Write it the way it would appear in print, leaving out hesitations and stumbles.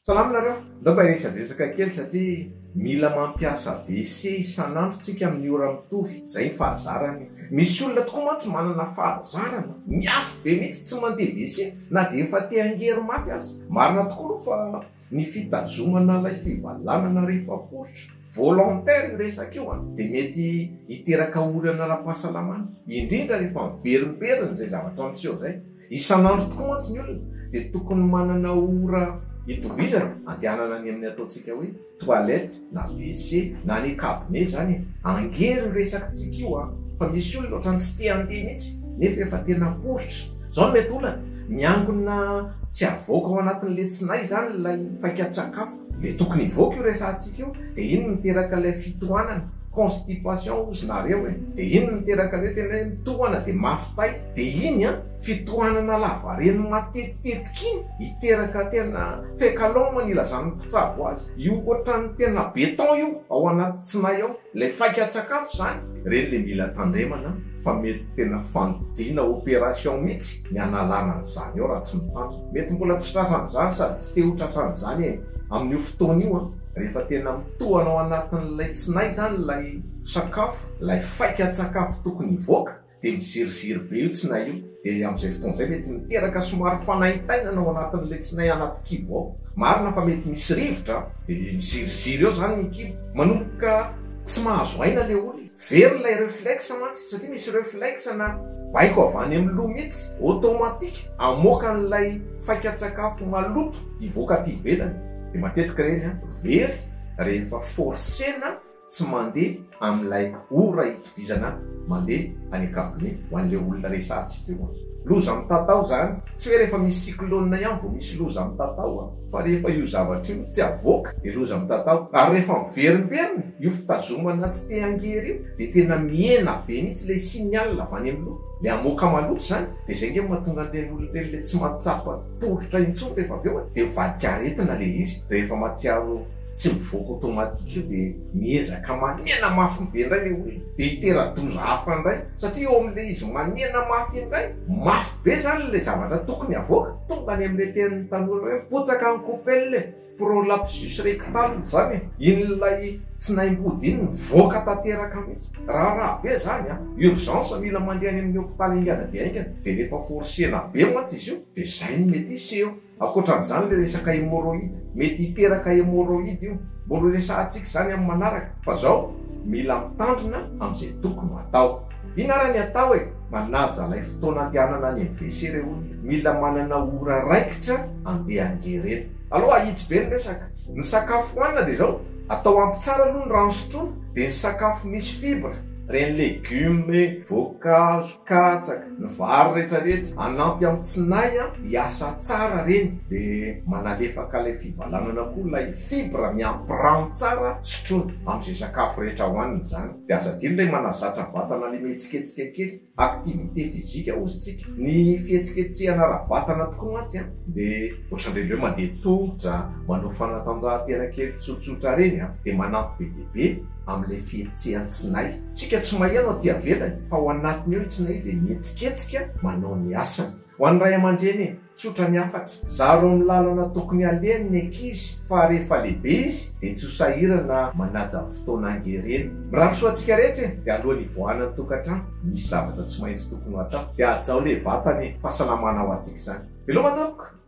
Salama nareo! Ndao mba hiresadresaka kely satria mila mampiasa WC isan'andro tsika amin'ny ora mitovy, zay ny fahazarana e! Misy olona tokoa mantsy manana fahazarana miafy be mihitsy tsy mandeha WC na dia efa te hangery mafy aza. Marina tokoa aloha fa ny fitazomana ilay fivalanana rehefa poritra, volontaire io resaka io an, dia mety hiteraka olana ara-pahasalamana, indrindra rehefa miverimberina izay zavatra miseho izay. Isan'andro tokoa mantsy ny olona dia tokony manana ora itovizana andehanana any amin'ny ataontsika hoe toilette na WC na any cabinet izany e! Angery io resakitsika io an! Fa misy olona ohatran'ny tsy te handeha mihitsy nefa efa tena poritra. Izao no mety olana, miangona tsy avoaka ao anatin'ilay tsinay izany ilay faikan-tsakafo. Ilay tokony hivoaka io resahantsika io dia iny no miteraka ilay fitohanana, constipation hozy nareo e! Dia iny no miteraka ilay hoe tena hoe mitohana dia mafy tay. Dia iny an, fitohanana lavareny matetitetika iny hiteraka tena fecalome ny ilazan'ny mpitsabo azy. Io ohatran'ny tena béton io ao anaty tsinay ao. Ilay faikan-tsakafo izany. Ireny ilay mila tandremana fa mety tena fandidiana opération mihitsy ny hanalana an'izany ao raha tsy mitandrina. Mety mbola tsy tratran'izany sady tsy te ho tratran'izany e! Amin'io fotoana io an, rehefa tena mitohana ao anatin'ilay tsinay izany ilay sakafo, ilay faikan-tsakafo tokony hivoaka, dia miziriziry be io tsinay io, dia amin'izay fotoana izay mety miteraka somary fanaintainana ao anatin'ilay tsinay anaty kibo ao. Marina fa mety misy rivotra dia miziriziry eo izany ny kibo. Manomboka tsy mahazo aina ilay olona. Very ilay reflexe mantsy, satria misy reflexe na baiko avy any amin'ny loha mihitsy, automatique, hamoaka an'ilay faikan-tsakafo maloto hivoaka aty ivelany. Dia matetika ireny very rehefa forcer-na tsy mandeha amin'ilay ora itovizana mandeha any an-kabone ho an'ilay olona resahantsika io an! Loza mitatao izany, tsy hoe rehefa misy cyclone ihany vao misy loza mitatao an! Fa rehefa io zavatra io tsy avoaka dia loza mitatao, ary rehefa miverimberina io fitazomana tsy te hangery io dia tena mihena be mihitsy ilay signal avy any amin'ny loha, ilay hamoaka maloto izany, dia izay ange no mahatonga an'ireny olona ireny ilay tsy mahatsapa tolotra intsony rehefa avy eo e! Dia mivadika aretina ilay izy rehefa mahatsiaro tsy mivoaka automatique io dia miezaka manena mafy be indray ilay olona dia hitera-doza hafa indray satria eo amin'ilay izy manena mafy indray mafy be izany ilay zavatra tokony havoaka, tonga any amin'ilay tenin'ny tanora hoe mipotsaka ny coupelle e, prolapsus rectal izany e, iny ilay tsinaim-body iny mivoaka tanteraka mihitsy, raharaha be izany an, urgence mila mandeha any amin'ny hopitaly haingana dia haingana, dia rehefa forcer-na be mantsy izy io dia izay no mety hiseho. Ankoatran'izany ilay resaka hémorroïde, mety hiteraka hémorroïde io, mbola ho resahantsika izany amin'ny manaraka, fa zao mila mitandrina amin'izay tokony ho atao. Inona ara ny atao e? Manaja ilay fotoana andehanana any amin'ny WC re olona, mila manana ora raikitra andeha hangerena. Aleo ahitsy be ny resaka. Ny sakafo hohanina dia izao, atao ampy tsara aloha ny rano sotroina, dia ny sakafo misy fibre, ireny legumes, voankazo, katsaka, ny vary rehetra rehetra, hanampy amin'ny tsinay hiasa tsara reny, de manalefaka ilay fivalanana koa ilay fibre miampy rano tsara sotroina amin'izay sakafo rehetra hohanina izany, de aza adino ilay manazatra vatana ilay mihetsiketsika kely, activité physique hozy tsika, ny fihetsiketsehana ara-batana tokoa mantsy an, de ohatran'ireny hoe mandeha tongotra, manao fanatanjahantena kely tsotsotra reny an, de manampy be dia be amin'ilay fihetsehan-tsinay. Tsika tsy maheno aty avelany fa ao anatiny ao i tsinay dia mihetsiketsika manao ny asany. Ho an'ny ray aman-dreny e, tsotra ny hafatra, zaro amin'ny lalana tokony alehany ny ankizy fa rehefa lehibe izy dia tsy ho sahirana manaja ny fotoana angerena. Mirary soa antsika rehetra e, dia alohan'ny hivoahana ny tokantrano, misy zavatra tsy maintsy tokony ho atao dia hajao ilay vatana e, fahasalamana ho antsika izany. Veloma tompoko!